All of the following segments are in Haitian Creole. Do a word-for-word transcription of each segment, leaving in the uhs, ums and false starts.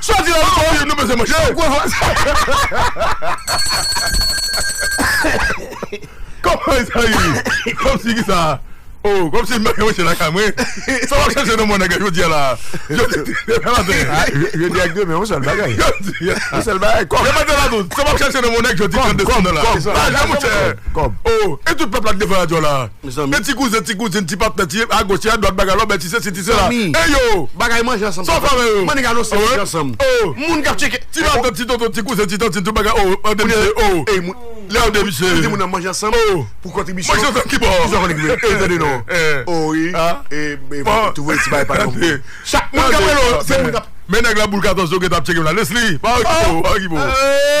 Sòti la, nou bezwen manje. Kòman sa ye? Kòmsi ki sa? Oh, kòmsi m pa gen manje lakay mwen. Sa w ap chache nan mwen nèg jodi a la? Jodi demen maten. Jodi ak demen, yon sèl bagay. Yon sèl bagay. Kòb. Demen maten la tou. Sa w ap chache nan mwen nèg jodi trannde septanm nan la? Lajan, monchè. Kòb. Oh, e tout pèp la k devan radyo la. E ti kouzen, ti kouzin, ti patnè, ti agoch, ti adwat, bagay lòbèt, ti sesi, ti sela. Ey yo! Bagay manje ansanm. Sa w fè avè yo? Mande gade yon sesi ansanm. Moun k ap tcheke. Ti matant, ti tonton, ti kouzen, ti tantin, tout bagay. Oh, an de misye. Oh. Ey, moun. Lè an de misye. Moun nan manje ansanm. Oh. Pou kontribisyon. Manje ansanm ki bò? Ki sa konn ekrive? Ey, tande non. Oh, wi. E, e, twouve ti bagay pa nan. Chak moun k ap rele w, se moun k ap. Men nèg la boul katòz yo gentan ap tcheke m la. Leslie, pa okipe w, pa okipe w.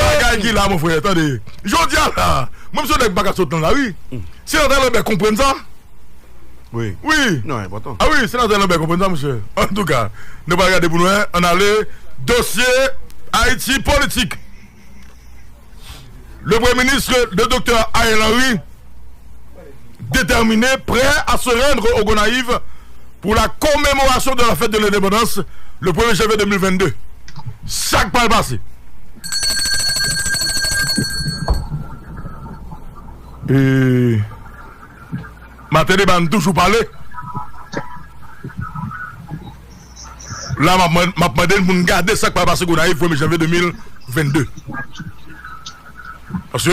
Bagay ki la, mon frè, tande. Jodi a la, mwen, m se yon nèg m pa ka sot nan lari. Senatè Lambert konprann sa? Wi. Wi. Non, enpòtan. Ah wi, senatè Lambert konprann sa, monchè. Antouka, nou pral gade pou nou wè. Ann ale. Dosye Ayiti politik. Le Premier ministre, le docteur Ariel Henry, déterminé, prêt à se rendre aux Gonayives pour la commémoration de la fête de l'indépendance le premier janvier deux mille vingt-deux. Sa k pral pase? E Maten deba, n toujou pale. La, m ap man-, m ap mande l pou n gade sa k pral pase Gonayiv premye janvye de mil vennde. Paske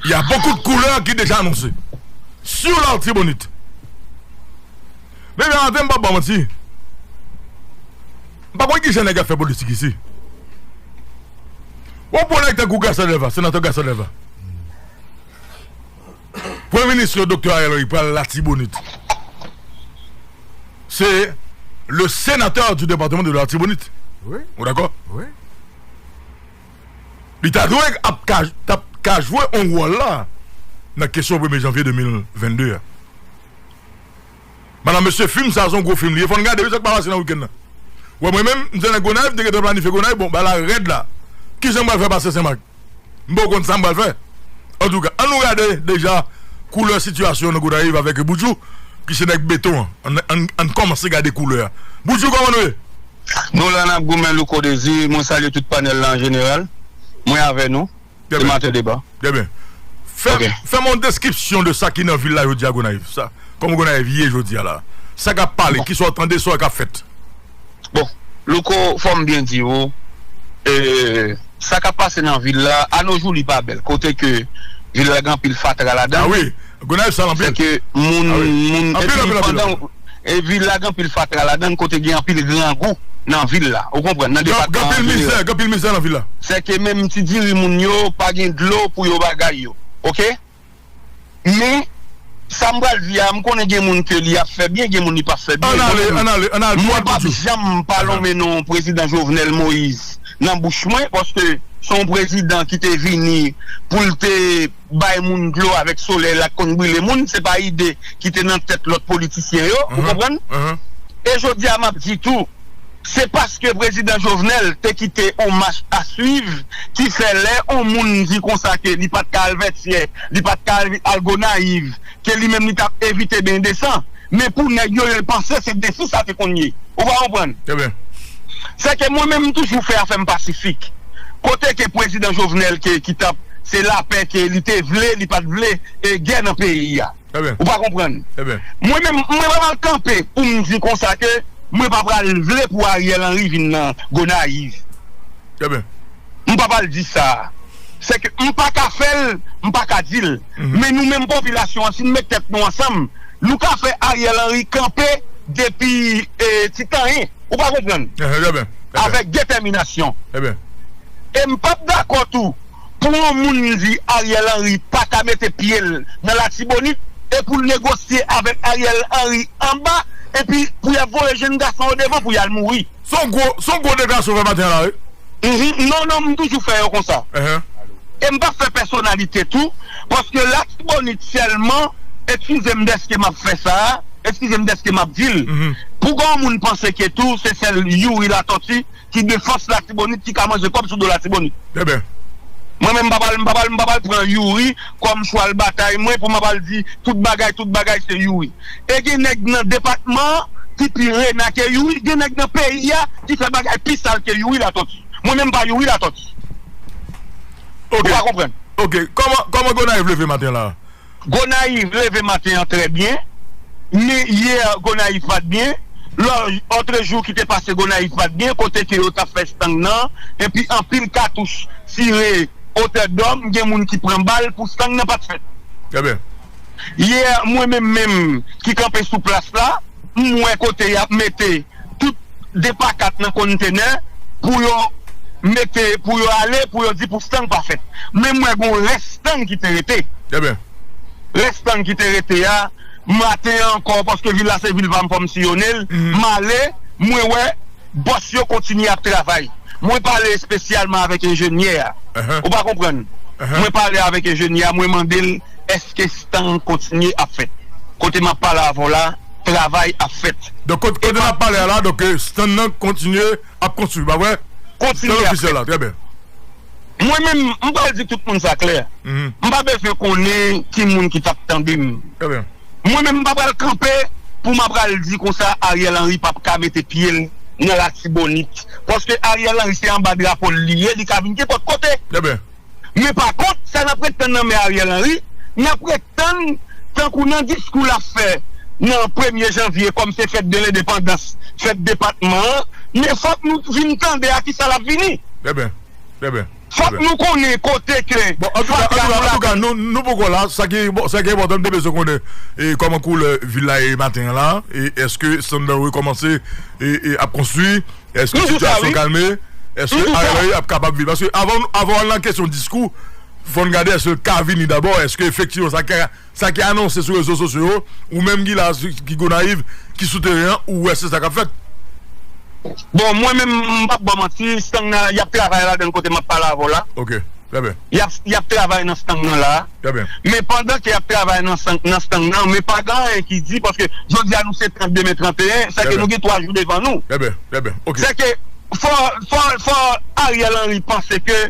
y a beaucoup de couleurs ki deja anonse sur l'Artibonite. Men, men maten, m p ap ba w manti. M pa konn ki jan nèg ap fè politik isi. Ou pran nèg tankou Gaston Delva, senatè Gaston Delva. Premye minis yo, Doktè Ariel Henry, pral Latibonit. Se le sénateur du département de l'Artibonite. Wi. Ou dakò? Wi. Li ta dwe ap ka, t ap ka jwe yon wòl la nan kesyon premye janvye de mil vennde a. Madanm, mesye, fim sa, se yon gwo fim li ye. Fò n gade, wi, sa k pa pase nan wikenn nan. Wè, mwen menm, m te nan Gonayiv, m te gentan planifye Gonayiv. Bon, bagay la rèd la. Ki jan m pral fè pase Senmak? M poko konn sa m pral fè. Antouka, ann nou gade deja koulè sitiyasyon nan Gonayiv avèk Boudjou, ki se nèg beton an. Ann, ann, ann kòmanse gade koulè a. Boudjou, kòman nou ye? Nou la, n ap goumen, Louko Dezi. Mwen salye tout panèl la an jeneral. Mwen avè nou. Se maten deba. Trè byen. Fè, fè m yon deskripsyon de sa ki nan vil la jodi a Gonayiv. Sa, kòman Gonayiv ye jodi a la? Sa k ap pale, kisa w tande, sa k ap fèt? Bon, Louko, fò m byen di w, e, sa k ap pase nan vil la, anojou li pa bèl. Kote ke vil la gen anpil fatra ladan. Ah wi, Gonayiv sal anpil. Sèke moun, moun, epi pandan, e vil la gen anpil fatra ladan, kote gen anpil grangou nan vil la. Ou konprann? Nan depatman an jeneral. Gen anpil mizè, gen anpil mizè nan vil la. Sèke menm ti diri moun yo, pa gen dlo pou yo bagay yo. Oke? Men, sa m pral di a, m konnen gen moun ke li ap fè byen, gen moun li p ap fè byen. Ann ale, ann ale, ann ale. Mwen p ap janm pa lonmen non prezidan Jovenel Moïse nan bouch mwen, paske se yon prezidan ki te vini pou l te bay moun dlo avèk solèy la k konn brile moun, se pa ide ki te nan tèt lòt politisyen yo, ou konprann? E jodi a, m ap di tou, se paske prezidan Jovenel te kite yon mach a swiv ki fè lè yon moun di konsa ke li pa t ka al Vètyè, li pa t ka al, al Gonayiv, ke li menm li t ap evite benyen de san. Men pou nèg yo, yo panse se defi sa te konn ye. Ou pa konprann? Trè byen. Sèke mwen menm, m toujou fè afè m pasifik. Kote ke prezidan Jovenel ke, ki t ap, se lapè ke li te vle, li pa t vle, e gè nan peyi a. Trè byen. Ou pa konprann? Trè byen. Mwen menm, mwen pa pral kanpe pou m di konsa ke mwen pa pral vle pou Ariel Henry vin nan Gonayiv. Trè byen. M pa pral di sa. Sèke m pa ka fè l, m pa ka di l. Men nou menm popilasyon an, si n met tèt nou ansanm, nou ka fè Ariel Henry kanpe depi, e, ti tan. Ou pa konprann? Trè byen. Trè byen. Avèk detèminasyon. Trè byen. E m p ap dakò tou Pou yon moun di Ariel Henry pa ka mete pye l nan Latibonit, e pou l negosye avèk Ariel Henry anba, epi pou y ap voye jenn gason yo devan pou y al mouri. Se yon gwo, se yon gwo deklarasyon w fè maten an la, wi. Mhm. Non, non, m toujou fè yo konsa. Ehe. E m p ap fè pèsonalite tou, paske Latibonit sèlman, eskize m dèske m ap fè sa a, eskize m dèske m ap di l. Mhm. Pou gen yon moun panse ke tou, se sèl Youri Latòti ki defans Latibonit, ki ka manje kòb sou do Latibonit. Trè byen. Mwen menm, m pa pral, m pa pral, m pa pral pran Youri kòm chwal batay mwen pou m ap al di tout bagay, tout bagay se Youri. E gen nèg nan depatman an ki pi rena ke Youri, gen nèg nan peyi a ki fè bagay pi sal ke Youri Latòti. Mwen menm, m pa Youri Latòti. Ok. Ou pa konprann? Ok. Kòman, kòman Gonayiv leve maten la? Gonayiv leve maten an trè byen, men yè Gonayiv pa t byen. Lò, otrejou ki te pase Gonayiv pa t byen, kote ke yo t ap fè stang nan, epi anpil katouch tire otè dòm, gen moun ki pran bal pou stang nan pa t fèt. Trè byen. Yè, mwen menm menm ki kanpe sou plas la, m wè kote y ap mete tout de pa kat nan kontenè pou yo mete, pou yo ale, pou yo di pou stang pa fèt. Men m wè gon rès stang ki te rete. Trè byen. Rès stang ki te rete a, maten an ankò, paske vil la se vil pa m, fò m siyone l, mhm, m ale, mwen wè bòs yo kontinye ap travay. Mwen pale espesyalman avèk enjenyè a. Ahan. Ou pa konprann? Ahan. Mwen pale avèk enjenyè a, mwen mande l, èske stang kontinye ap fèt? Kote m ap pale avè w la, travay ap fèt. Donk, kote, kote n ap pale a la, donk, eh, stang nan kontinye ap konstwi, pa vre? Kontinye ap fèt. Stang ofisyèl la, trè byen. Mwen menm, m pral di tout moun sa klè. Mhm. M pa bezwen konnen ki moun ki t ap tande m. Trè byen. Mwen menm, m pa pral kanpe pou m ap pral di konsa Ariel Henry p ap ka mete pye l nan Latibonit. Paske Ariel Henry se anba drapo l li ye, li ka vin kenpòt kote. Trè byen. Men pa kont, sa n ap ret tann nan men Ariel Henry, n ap ret tann tankou nan diskou l ap fè nan premye janvye, kòm se fèt de lendepandans, fèt depatman an, men fòk nou vin tande a kisa l ap vini. Trè byen, trè byen, trè byen. Fòk nou konnen kote ke... Bon, antouka, antouka, antouka, nou, nou poko la. Sa ki, bon, sa ki enpòtan, m te bezwen konnen, e, kòman koulè vil la ye maten an la, e èske stang nan rekòmanse, e, e ap konstwi? Èske sitiyasyon kalme? Èske Ariel Henry ap kapab vin? Paske avan, avan w al nan kesyon diskou, fò n gade èske l ka vini dabò, èske efektivman sa ki, sa ki anonse sou rezo sosyo yo, ou menm ki la, ki Gonayiv, ki sou teren an, ou wè se sa k ap fèt? Bon, mwen menm, m p ap ba w manti, stang nan, y ap travay ladan l kote m ap pale avè w la. Ok. Trè byen. Y ap, y ap travay nan stang nan la. Trè byen. Men pandan ke y ap travay nan stang, nan stang nan, men pa gen anyen ki di, paske jodi a nou se trant, demen tranteyen, sèke nou gen twa jou devan nou. Trè byen, trè byen, ok. Sèke fò, fò, fò Ariel Henry panse ke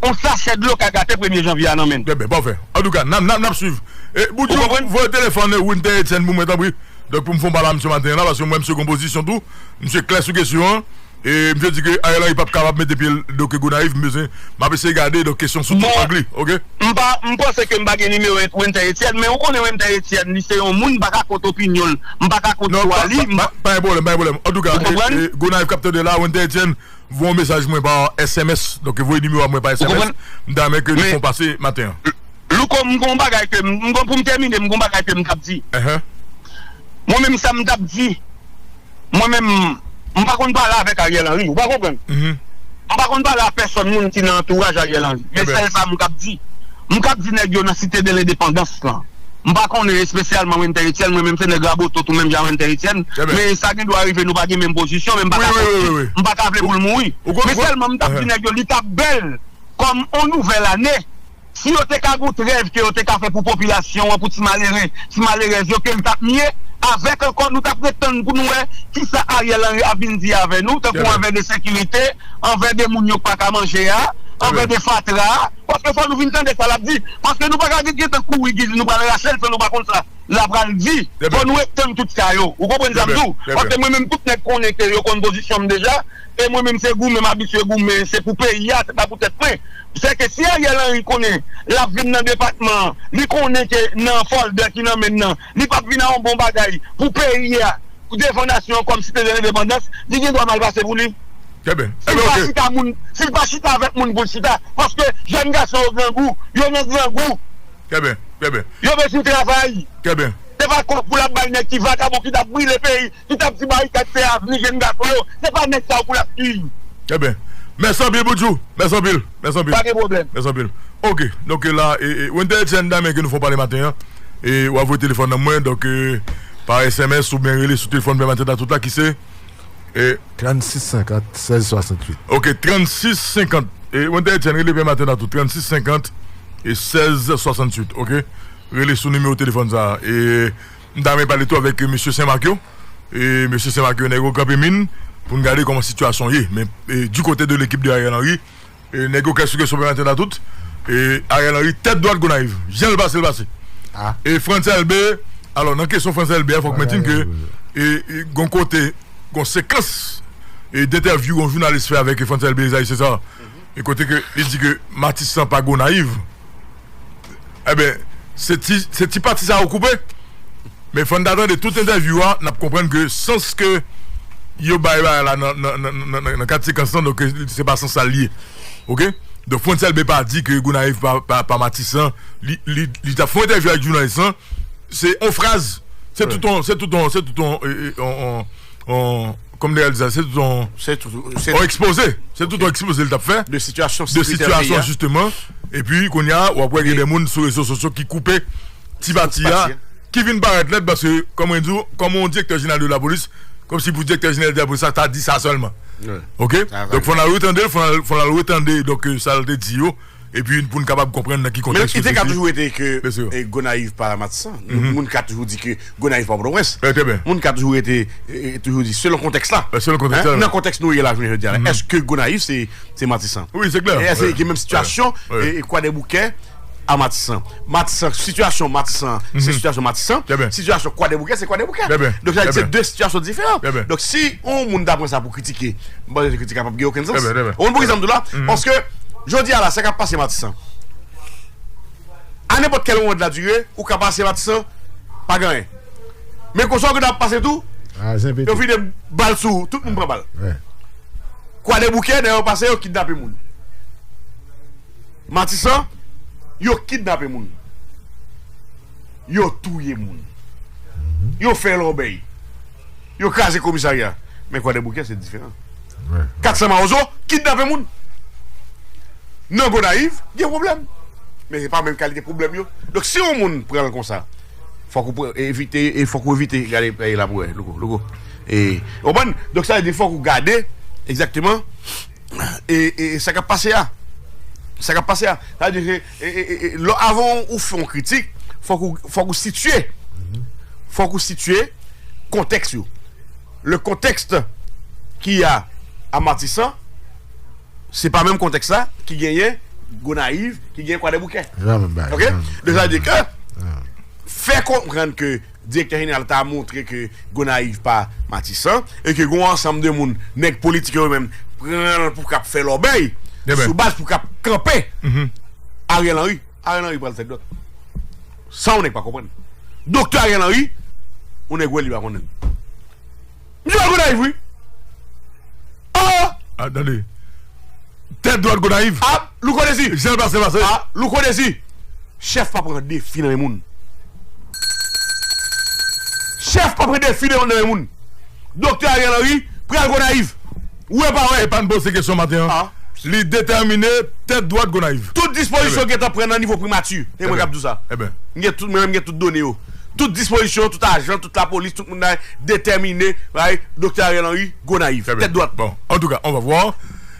yon sachè dlo ka gate premye janvye a nan men n. Trè byen, pafè. Antouka, n ap, n ap, n ap swiv. E, Boudjou, voye telefòn, e, Winter Etienne pou mwen, tanpri. Donk, pou m fè yon pale a misye maten an la, paske mwen, misye gon pozisyon tou. Misye klè sou kesyon an. E misye di ke Ariel Henry p ap kapab mete pye l, donk, Gonayiv, m bezwen, m ap eseye gade, donk, kesyon sou tout ang li, ok? M pa, m panse ke m pa gen nimewo Winter Etienne, men ou konnen Winter Etienne, li se yon moun, m pa ka kont opinyon l, m pa ka kont chwa li. Non, pa, pa, pa gen pwoblèm, pa gen pwoblèm. Antouka, e, e, Gonayiv k ap tande la, Winter Etienne, voye yon mesaj mwen pa S M S, donk, voye nimewo a mwen pa S M S, m ta renmen ke nou fè yon pase maten an. Louko, m gon bagay ke m, m gon, pou m tèmine, m gon bagay ke m t ap di. Mwen menm, sa m t ap di, mwen menm, m pa konn pale avèk Ariel Henry, ou pa konprann? M pa konn pale a pèsòn moun ki nan antouraj Ariel Henry. Men sèl sa m k ap di. M k ap di nèg yo nan Site de Lendepandans lan. M pa konnen espesyalman Winter Etienne, mwen menm se nèg Raboto tou menm jan Winter Etienne. Men sa gen dwa rive nou pa gen menm pozisyon, men m pa ka, m pa ka vle pou l mouri. Men sèlman m t ap di nèg yo, li t ap bèl kòm on nouvèl ane. Si yo te ka gon trèv ke yo te ka fè pou popilasyon an, pou ti malere, ti malerèz yo, ke l t ap mye, avèk ankò, nou t ap ret tann pou nou wè kisa Ariel Henry ap vin di avè nou, tankou anvè de sekirite, anvè de moun yo k pa ka manje a, anvè de fatra a, paske fò nou vin tande sa l ap di, paske nou pa ka gen, gentan kouri di nou pral rache l san nou pa konn sa l ap al di. Fò nou ret tann tout sa yo. Ou konprann sa m di w? Paske mwen menm, tout nèg konnen ke yo konn pozisyon m deja. E mwen menm, se goumen m abitye goumen, se pou peyi a, se pa pou tèt mwen. Sèke si Ariel Henry konnen l ap vin nan depatman an, li konnen ke nan folder ki nan men l nan, li p ap vin a yon bon bagay pou peyi a, pou devan nasyon an kòm Site de Lendepandans, li gen dwa mal pase pou li. Si l pa chita moun, si l pa chita avèk moun pou l chita, paske jèn gason yo grangou, yo nan grangou. Trè byen, trè byen. Yo bezwen travay. Trè byen. Se pa kòb pou l ap bay nèg ki vakabon, ki t ap brile peyi, ki t ap di barikad se avni jèn gason yo. Se pa nèg sa yo pou l ap swiv. Trè byen. Mèsi anpil, Boudjou. Mèsi anpil. Mèsi anpil. Pa gen pwoblèm. Mèsi anpil. Ok. Donk, la, e, e, Wendell Etienne Dame ke nou fè pale maten an. E, w ap voye telefòn nan mwen. Donk, e, pa S M S oubyen rele sou telefòn Pè Maten Datout la ki se, e, trannsis senkant, sèz swasanntuit. Ok, trannsis senkant. E, Wendell Etienne, rele Pè Maten Datout. Trannsis senkant e sèz swasanntuit. Ok? Rele sou nimewo telefòn sa a. E, m ta renmen pale tou avèk, e, mesye Senmak yo. E, mesye Senmak yo, nèg yo kanpe min pou n gade kòman sitiyasyon ye. Men, e, du côté de l'équipe de Ariel Henry, e, nèg yo klè sou kesyon Pè Maten Datout. E, Ariel Henry, tèt dwat Gonayiv. Jan l pase, l pase. Ah. E, Frantz Elbé, alò, nan kesyon Frantz Elbé a, fòk mwen di n ke, e, e, gon kote, gon sekans, e, dentèvyou, gon jounalis fè avèk Frantz Elbé, Esaïe César. E kote ke li di ke Matisan pa Gonayiv. Eben, se ti, se ti pati sa yo koupe. Men fò n ta tande tout entèvyou a, n ap konprann ke sans ke yo bay bagay la nan, nan, nan, nan, nan, nan kat sekans lan, donk, se pa sans sa l ye. Ok? Donk, Frantz Elbé pa di ke Gonayiv pa, pa, pa Matisan. Li, li, li t ap fè yon entèvyou ak jounalis lan. Se yon fraz. Se tout yon, se tout yon, se tout yon, e, e, yon, yon, yon, kòm nèg di sa, se tout yon, se tout, se yon ekspoze. Se tout yon ekspoze li t ap fè de sitiyasyon, de sitiyasyon, jisteman. Epi, kounye a, w ap wè gen de moun sou rezo sosyo ki koupe ti pati a, ki vin parèt nèt, paske, kòm mwen di w, kòm yon direktè jeneral de lapolis, kòmsi pou direktè jeneral de lapolis la ta di sa sèlman. Ok? Donk, fò n al retande l, fò n al, fò n al retande, donk, e, sa l te di yo. Epi pou n kapab konprann nan ki kontèks yo soti. Men li te ka toujou rete ke, e, Gonayiv pa Matisan. Moun ka toujou di ke Gonayiv pa Pòtoprens. Trè byen. Moun ka toujou rete, e, e, toujou di, selon kontèks la. Selon kontèks la. Nan kontèks nou ye la, jounen jodi a la, èske Gonayiv se, se Matisan? Wi, se klè. E èske gen menm sitiyasyon, e, e, Kwadèboukè a Matisan? Matisan, sitiyasyon Matisan, se sitiyasyon Matisan. Trè byen. Sitiyasyon Kwadèboukè, se Kwadèboukè. Trè byen. Donk, sa vle di se de sitiyasyon diferan. Trè byen. Donk, si yon moun ta pran sa pou kritike, m panse ke kritik la p ap gen okenn sans. Trè byen, trè byen. Ou konprann sa m di w la? Paske, jodi a la, sa k ap pase Matisan, a nenpòt kèl moman de la dire, ou ka pase Matisan, pa gen anyen. Men konsa w gentan ap pase tou, yo vide bal sou ou, tout moun pran bal. Kwadèboukè, dèyè yo pase, yo kidnape moun. Matisan, yo kidnape moun. Yo touye moun. Yo fè lòbèy. Yo kraze komisarya. Men Kwadèboukè, se diferan. Katsan Mawozo kidnape moun. Nan Gonayiv, gen pwoblèm. Men se pa menm kalite pwoblèm yo. Donk, si yon moun pran l konsa, fòk ou pran, evite, e fòk ou evite gade peyi la pou wè. Louko, louko. E, ou konprann? Donk, sa vle di, fòk ou gade egzakteman e, e, e sa k ap pase a. Sa k ap pase a. Sa vle di, e, e, e, e, lò, avan ou fè yon kritik, fòk ou, fòk ou sitiye. Fòk ou sitiye kontèks yo. Le contexte qu'il y a à Matisan, se pa menm kontèks la ki genyen Gonayiv, ki genyen Kwadèboukè. Ok? Donk, sa vle di ke fè konprann ke direktè jeneral ta montre ke Gonayiv pa Matisan, e ke gon ansanm de moun, nèg politik yo menm, pran l pou k ap fè lòbèy, sou baz pou k ap kanpe Ariel Henry. Ariel Henry pral tèt dwat. Sa yon nèg pa konprann. Doktè Ariel Henry, yon nèg wè li pa konnen. Misye pa Gonayiv, wi. Ah! Ah, tande. Tèt dwat Gonayiv. Ah, Louko Dezi. Jan l pase, pase. Ah, Louko Dezi. Chèf pa pran defi nan men moun. Chèf pa pran defi nan, nan men moun. Doktè Ariel Henry pral Gonayiv. Ou wè pa wè? E pa n poze kesyon maten an. Ah. Li detèmine tèt dwat Gonayiv. Tout dispozisyon gentan pran nan nivo primati. E mwen k ap di w sa. M gen tout, mwen menm gen tout done yo. Tout dispozisyon, tout ajan, tout lapolis, tout moun la detèmine, bay Doktè Ariel Henry, Gonayiv. Tèt dwat. Bon, antouka, on va voir.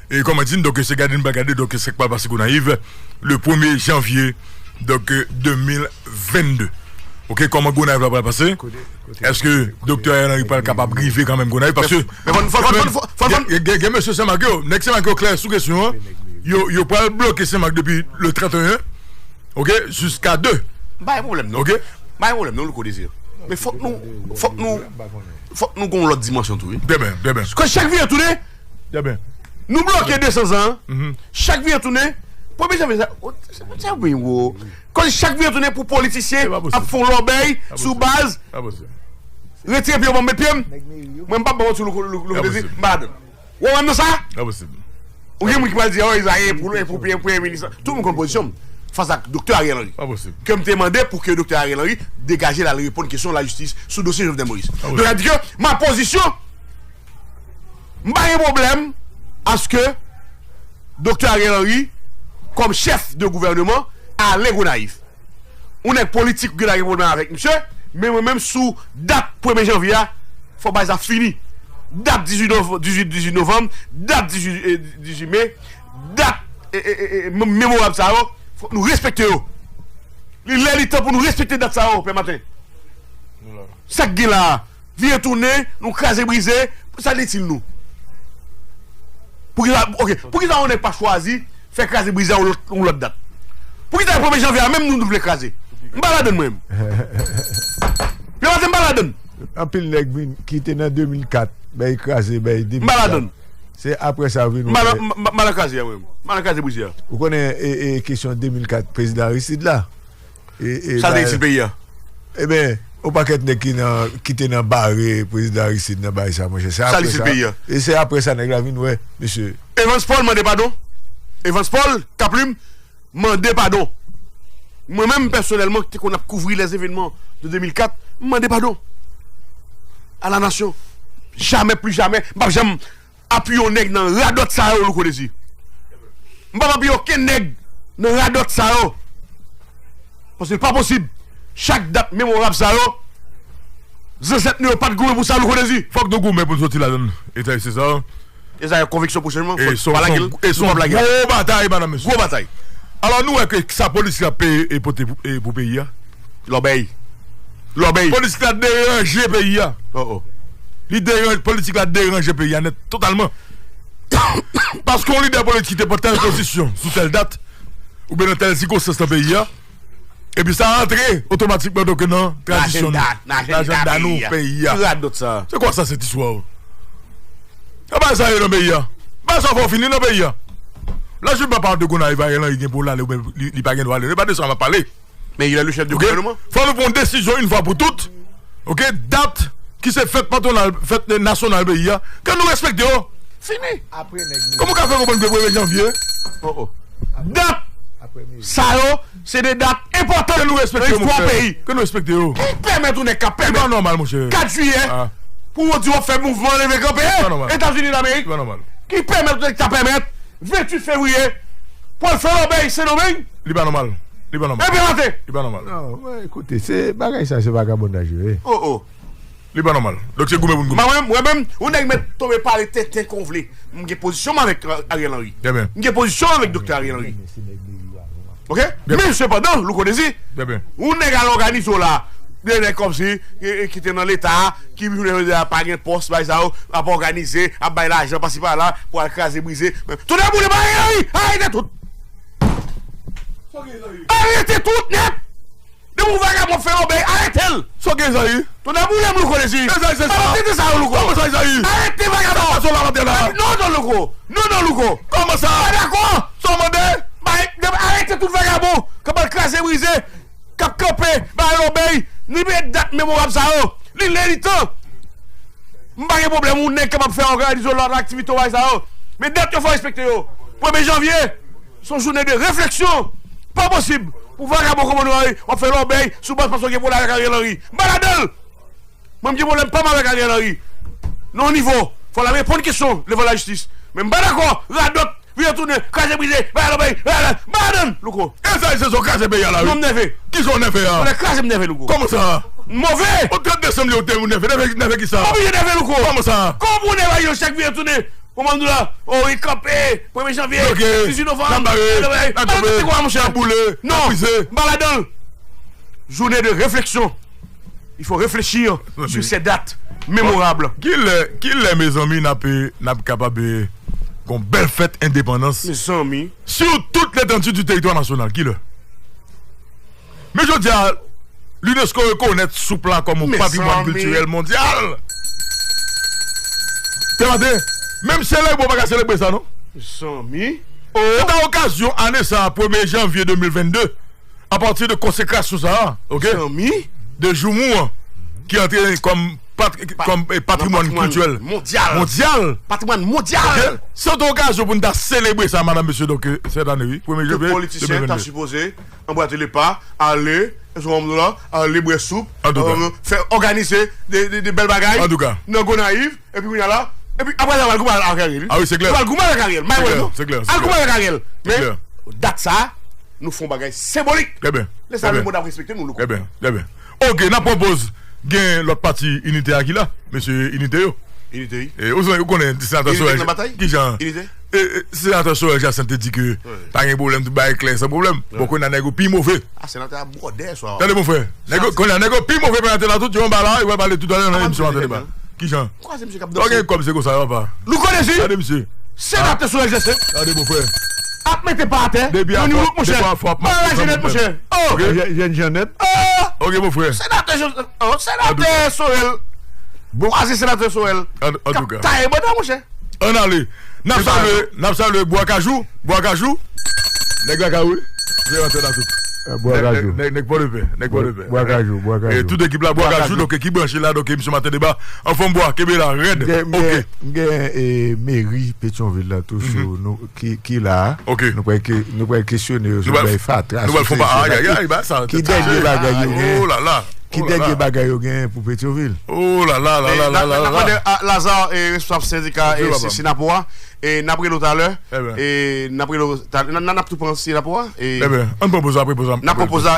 E kòman di n, donk, se gade n pral gade, donk, sa k pral pase Gonayiv, le premye janvye, donk, de mil vennde. Ok, kòman Gonayiv la pral pase? Èske Doktè Ariel Henry pral kapab rive kanmenm Gonayiv? Paske gen, gen, gen mesye Senmak yo, nèg Senmak yo klè sou kesyon an. Yo, yo pral bloke Senmak depi le trannteyen, ok, jiska de. M pa gen pwoblèm, non. Ok? M pa gen pwoblèm, non, Louko Dezi. Men fòk nou, fòk nou, fòk nou gon lòt dimansyon tou, wi. Trè byen, trè byen. Paske chak vire tounen, nou bloke de san zan an. Chak vire tounen, premye janvye sa, o, se, se, se, Kòm chak vire tounen pou politisyen ap fè yon lòbèy sou baz. Retire pye w ban m met pye m. Mwen, m p ap ba w ti Louko, Louko, Louko Dezi, m pa ladann. Ou wè m nan sa? Ou gen moun ki pral di, oh, Esaïe, e pou, e pou premye minis. Tout moun konn pozisyon m fas ak Doktè Ariel Henry. Ke m te mande pou ke Doktè Ariel Henry degaje l al reponn kesyon lajistis sou dosye Jovenel Moïse. Donk, sa di ke ma pozisyon, m pa gen pwoblèm aske Doktè Ariel Henry, kòm chèf de gouvèneman, ale Gonayiv. Yon nèg politik ki ta gen pwoblèm avèk misye, men mwen menm sou dat premye janvye a, fò bagay sa fini. Dat dizuit nov-, dizuit, dizuit novanm, dat dizuit, eh, dizuit me, dat, eh, eh, eh, eh, memorab sa yo, fòk nou respekte yo. Li lè li tan pou nou respekte dat sa yo, pè Maten. Sa k gen la a, vire tounen, nou kraze brize, sa l itil nou? Poukisa, ok, poukisa yon nèg pa chwazi fè kraze brize a yon lòt, yon lòt dat? Poukisa premye janvye a menm nou, nou vle kraze? M pa ladann mwen menm. Pè Maten, m pa ladann. Anpil nèg vin ki te nan de mil kat, bay kraze, bay de mil kat. M pa ladann. Se apre sa yo vin wè. M pa nan, m pa, m pa nan kraze a mwen menm. M pa nan kraze brize a. Ou konnen, e, e, kesyon de mil kat prezidan Aristide la? E, e, sa te itil peyi a? Ebyen, yon pakèt nèg ki nan, ki te nan bare prezidan Aristide nan bagay sa, monchè. Se apre sa, e se apre sa nèg la vin wè, mesye. Evans Paul mande padon. Evans Paul, Kaplim, mande padon. Mwen menm, pèsonèlman, ki te konn ap kouvri les événements de de mil kat, m mande padon à la nation. Jamè, pli jamè, m p ap janm apiye yon nèg nan radòt sa yo, Louko Dezi. M p ap apiye okenn nèg nan radòt sa yo. Paske l pa posib. Chak dat memorab sa yo, zansèt nou yo pa t goumen pou sa, Louko Dezi. Fòk nou goumen pou n soti ladann. E sa, se sa. E sa, yon konviksyon pou chanjman. Fòk pa lage l. E se yon gwo batay, madanm, mesye. Gwo batay. Alò, nou wè ke sa polis la peye e pote pou, e pou peyi a. Lòbèy. Lòbèy. Polis la deranje peyi a. Oh, oh. Li deranje, politik la deranje peyi a nèt, totalman. Paske yon lidè politik ki te pran tèl pozisyon sou tèl dat, oubyen nan tèl sikonstans nan peyi a, epi sa rantre otomatikman donk nan tradisyon nou, nan ajanda nou, peyi a. Ki radòt sa? Se kwa sa, cette histoire? Sa pa sa ye nan peyi a. Pa sa fò fini nan peyi a. La, je ne parle pas de Gonayiv, Ariel Henry gen pou l ale, oubyen li, li pa gen dwa ale. Se pa de sa m ap pale. Men il est le chef du gouvernement. Fò nou pran yon desizyon yon fwa pou tout. Ok, dat ki se fèt patwonal, fèt nasyonal peyi a, ke nou respekte yo. Fini. Kòman w ka fè konprann ke premye janvye? Oh, oh. Dat sa yo, se de dat enpòtan. Ke nou respekte yo, monchè. Nan istwa peyi. Ke nou respekte yo. Ki pèmèt yon nèg ka pèmèt, li pa nòmal, monchè, kat jiyè, pou yo di w ap fè mouvman leve kanpe Etazini Damerik? Li pa nòmal. Ki pèmèt yon nèg ka pèmèt venntuit fevriye pou al fè lòbèy Sendomeng? Li pa nòmal. Li pa nòmal. Epi maten. Li pa nòmal. Non, mwen, ekoute, se bagay sa, se vagabonnaj yo ye. Oh, oh. Li pa nòmal. Donk, se goumen pou n goumen. Mwen, mwen menm, yon nèg mèt tonbe pale tenten kon w vle. M gen pozisyon m avèk, euh, Ariel Henry. M gen pozisyon m avèk Doktè Ariel Henry. Ok? Men sepandan, Louko Dezi, yon nèg al òganize w la, de nèg kòmsi, e, e, ki te nan Leta, ki jounen jodi a pa gen pòs, bay sa yo, ap òganize, ap bay lajan pasi pala, pou al kraze brize. Tonnè boule, bay Henry, arete tout! Arete tout nèt! Depi yon vagabon ap fè lòbèy, arete l! Sa w gen, Ezayi? Tonnè boule m, Louko Dezi! Ezayi, se sa! Pa tete sa yo, Louko! Kòman sa, Ezayi? Arete vagabon! Sa w la, la? Non, non, Louko! Non, non, Louko! Kòman sa? Pa dakò! Sa w mande? Bay, de, arete tout vagabon k ap al kraze brize, k ap kanpe, bay lòbèy, ni men dat memorab sa yo! Li lè, li tan! M pa gen pwoblèm, yon nèg kapab fè òganize lòt aktivite w bay sa yo. Men dat yo fò respekte yo. Premye janvye, se yon jounen de refleksyon. Pa posib pou vagabon kòm nou Henry, w ap fè lòbèy sou baz paske w gen pwoblèm avèk Ariel Henry. M pa ladan l. Mwen, m gen pwoblèm pa m avèk Ariel Henry. Nan yon nivo, fò l al reponn kesyon devan lajistis. Men m pa dakò, radòt, vire tounen, kraze brize, bay lòbèy, bay lòbèy, m pa ladan l, Louko. E sa, se sa w kraze peyi a la, wi. Non, m nève. Kisa w nève a? Tonnè kraze m nève, Louko. Kòman sa? M move! O trant desanm li ou te ou nève. Nève, nève kisa? M oblije nève, Louko. Kòman sa? Kòman pou w nève, yon chak vire tounen? Kòman m di w la? O, wi, kanpe, premye janvye, dizuit novanm, n ap bare, n ap kanpe, n ap boule, n ap brize. Non, m pa ladan l. Jounen de refleksyon. Il faut réfléchir sur ces dates mémorables. Kilè, kilè, mezanmi, n ap, n ap kapab, eh, gon bèl fèt endepandans? Mezanmi. Sur toute l'étendue du territoire national, kilè? Men jodi a, l'UNESCO rekonèt soup la kòm yon patrimwàn kiltirèl mondyal. Tande, menm selebre, w pa ka selebre sa, non? Mezanmi. Se ta okazyon ane sa a, premye janvye de mil vennde, apati de konsekrasyon sa a, ok? De joumou an, ki antre kòm pat-, kòm, eh, patrimwàn kiltirèl mondyal. Patrimwàn mondyal. Ok? Se yon okazyon pou n ta selebre sa, madanm, mesye, donk, eh, sèt ane, wi, premye janvye de mil vennde. Tout politisyen ta sipoze anbwate lepa, ale, ale bwè soup, antouka, euh, fè òganize de, de, de bèl bagay nan Gonayiv, epi kounye a la, Epi apre sa, w al goumen avèk Ariel, wi. Ah wi, se klè. W al goumen avèk Ariel, m pa wè nou. Se klè, se klè. Al goumen avèk Ariel. Men dat sa a, nou fè yon bagay senbolik. Trè byen. Lè sa, lemonn ap respekte nou, louko. Trè byen, trè byen. Ok, n ap pran poz. Gen lòt pati Inite a ki la, mesye Inite yo. Inite, wi. E, ou, ou konnen, senatè Sorel. Inite nan batay? Kijan? Inite? E, e, senatè Sorel Jacinthe te di ke pa gen pwoblèm, tout bagay klè, san pwoblèm. Bon, kounye a nèg yo pi move. Ah, senatè a bwòdè swa. Tande, mon frè. Nèg yo, kounye a nèg yo pi move pase la tout, yo anba la, yo pral pale tout talè nan emisyon maten deba. Kijan? Ou kwè se misye k ap danse? Ok, kòm se konsa, papa. Louko Désir. Gade misye. Senatè Sorel Jacinthe. Gade, mon frè. Ap mete pa atè. Depi a fò, depi a fò, ap mache ansanm, mon frè. Oh! Ok. Jèn, jèn Jeannette. Oh! Ok, mon frè. Senatè Jo-, oh, senatè Sorel. Bon. Kwaze senatè Sorel. An, antouka. K ap taye banda, monchè. Ann ale. N ap salye, n ap salye Bwa Kajou, Bwa Kajou. Nèg Lakay ou wi. Prezante la tout. Bwa Kajou. Nèg, nèg Pòdepè, nèg Pòdepè. Bwa Kajou, Bwa Kajou. E tout ekip la, Bwa Kajou, donk ki branche la, donk emisyon Maten Deba. Anfòm Bwa, kenbe la, rèd. Ok. M gen, e, meri Petyonvil la tou sou nou ki, ki la. Ok. Nou pral ke-, nou pral kesyone yo sou bay fatra. Nou pral fon pa, ayayay, ba sa. Ki dènye bagay yo gen? Oh la la. Ki dènye bagay yo gen pou Petyonvil? Oh la la la la la la la. N ap mande a Lazarre, e, responsab sendika, e, Sinapo a. E n ap rele w talè. E n ap rele w talè. N, n, n ap tou pran Sinapo a. E n ap pran poz apre, poz apre. N ap pran poz la.